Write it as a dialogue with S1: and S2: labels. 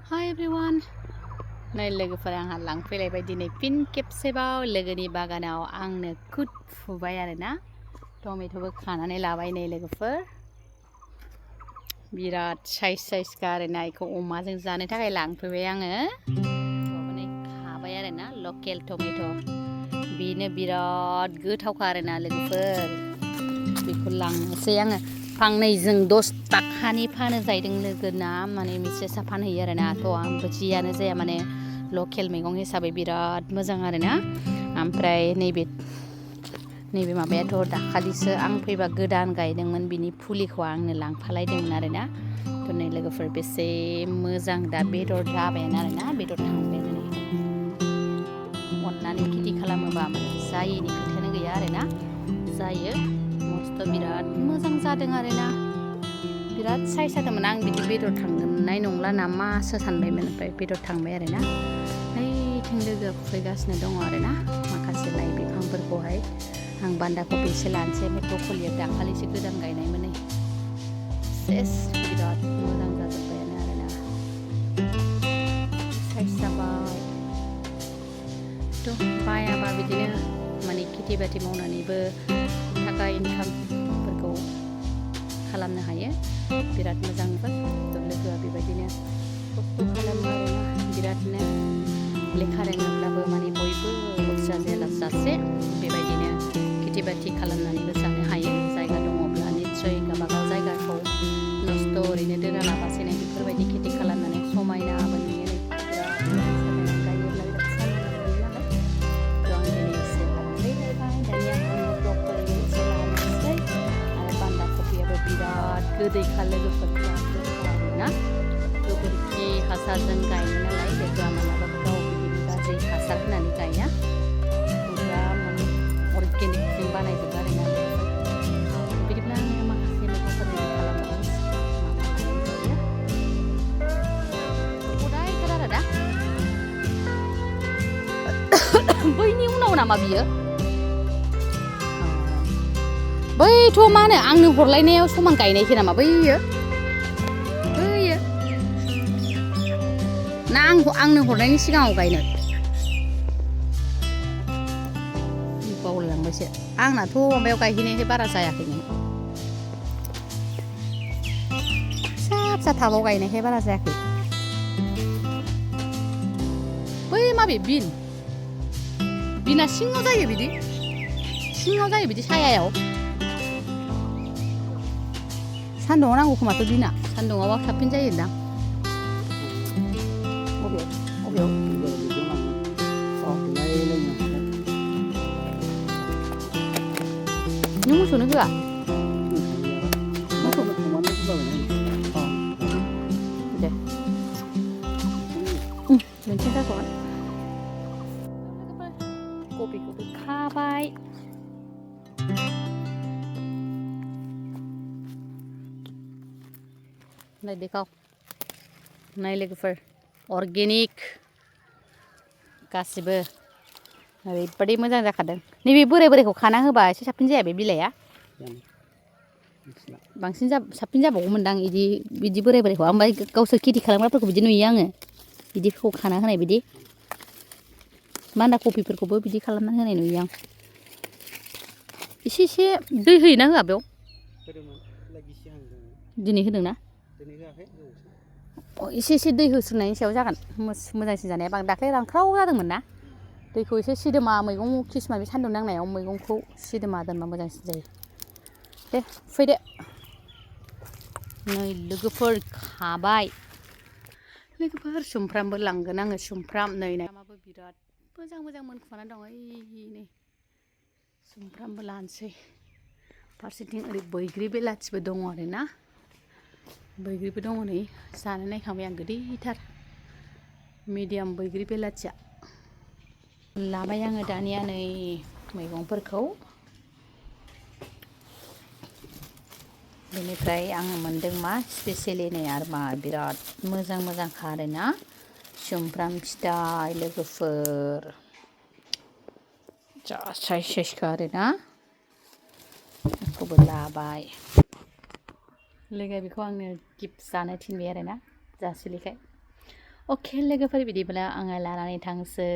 S1: Hi everyone. नै लोगोफोरा आंहा लांफैलायबाय दिनै फिन खेबसेबाव लोगोनि बागानाव आंनो कुट फुबाय आरोना टमेट'बो खानानै लाबाय नै लोगोफोर बिराद साइजखा आरोना इखौ अमाजों जानो थाखाय लांफैबाय आङो नै खाबाय आरोना लकेल टमेट' बेनो बिराद गोथावखा आरोना लोगोफोर बेखौ लांनोसै आङो फांनैजों 10 ताकानि फानो जाहैदों लोगोना माने मिसेसा फानहैयो आरोना थ' आंबो जियानो जाया माने लकेल मैगं हिसाबै बिराद मोजां आरोना ओमफ्राय नैबे माबायाथ' दाखालिसो आं फैबा गोदान गायदोंमोन बिनि फुलिखौ आंनो लांफालायदोंमोन आरोना थ' नै लोगोफोर बेसे मोजां दा बेदर जाबायानो आरोना बेदर थांबायानो अननानै खेथि खालामोबा माने जायैनि खोथायानो गैया आरोना जायो मस्थ' बिराद मोजां जादों आरोना बिराद साइज जादोंमोन आं बिदि बेदर थांनाय नंला नामासो सानबायमोन ओमफ्राय बेदर थांबाय आरोना ओइथिं लोगोआ फुफैगासिनो दङ आरोना माखासे लाइ बिफांफोरखौहाय आं बान्दा कफि एसे लानोसै ब्रक'लिया दाखालिसो गोदान गायनायमोन नै सेस बिराद मोजां जाजोब्बायानो आरोना साइज जाबाय थ' बायाबा बिदिनो माने खेथि बाथि मावनानैबो थाखा इनकामफोरखौ खालामनो हायो बिराद मोजांबो लोगोआ बेबायदिनो खस्थ' खालामो आरोना बिरादनो लेखा रोङोब्लाबो माने बयबो अलसिया जायालासे बेबायदिनो खेथि बाथि खालामनानैबो जानो हायो जायगा दङब्ला निस्सय गावबागाव जायगाखौ नस्थ' ओरैनो दोनालाबासेनो बेफोरबायदि खेथि खालामनानै समायनाबो नुयो बिराद समायना गायोब्ला बिराद समायना नुयो नालाय थ' आं दिनै एसे लांफैलायबाय दानिया आङो ब्रक'लि एसे लानोसै आरो बान्दा कफियाबो बिराद गोदैखा लोगोफोर आरोना गोबोरखि हासारजों गायनाय नालाय लोगोआ मालाबाबो गाव बिदि गाज्रि हासार होनानै गाया फुरा माने अर्गेनिकजों बानायजोबो आरोना बिदिब्ला आङो माखासे मैगंफोर रेडि खालामनानै हदायथार आरो दा बैनि उनाव नामा बियो बैथ' मा होनो आंनो हरलायनायाव समान गायनायसो नामा बैयो ना आंनो हरनायनि सिगाङाव गायनो बावलायलांबायसो आंनाथ' माबायाव गायहैनायखाय बारा जायाखैनो फिसा थाबाव गायनायखाय बारा जायाखै बै माबे बिना सिङाव जायो बिदि सायायाव सान्दुङाव नांगौ खोमाथ' बिना सान्दुङावबा साबसिन जायो दां अबेयाव नों मोसौनो होआ दे मोनसे जागौमोन कफिखौबो खाबाय नै देखौ नै लोगोफोर अर्गेनिक गासिबो ओरैबादि मोजां जाखादों नैबे बोरायखौ खाना होबा एसे साबसिन जाया बे बिलाइआ बांसिन साबसिन जाबावगौमोनदां बिदि बोरायखौ ओमफ्राय गावसोर खेथि खालामग्राफोरखौ बिदि नुयो आङो बिदिखौ खाना होनाय बिदि बान्दा कफिफोरखौबो बिदि खालामना होनाय नुयो आं एसे दै होयोना होआ बेयाव दिनै होदोंना एसे दै होस्रोनायनि सायाव जागोन मोजांसिन जानाया दाख्लै रानख्राव जादोंमोन ना दैखौ एसे सिदोमा मैगं किसुमान बे सान्दुं नांनायाव मैगंखौ सिदोमा दोनबा मोजांसिन जायो दे फैदो नै लोगोफोर खाबाय लोगोफोर सुमफ्रामबो लांगोन आङो सुमफ्राम नै नामाबो बिराद मोजां मोनखुमाना दं ओइ नै सुमफ्रामबो लानोसै फारसेथिं ओरै बैग्रि बेलाथिबो दङ आरोना बैग्रिबो दङ नै जानो नायखांबाय आं गोदैथार मिडियाम बैग्रि बेलाथिया लाबाय आङो दानिया नै मैगंफोरखौ बेनिफ्राय आङो मोनदों मा स्पेसियेलि नै आरो मा बिराद मोजांखा आरोना सुमफ्राम फिथाइ लोगोफोर जा साइजखा आरोना बेखौबो लाबाय लोगोआ बेखौ आंनो गिफ्ट जानो थिनबाय आरोना जासिलिखाय अके लोगोफोर बिदिब्ला आङो लानानै थांसै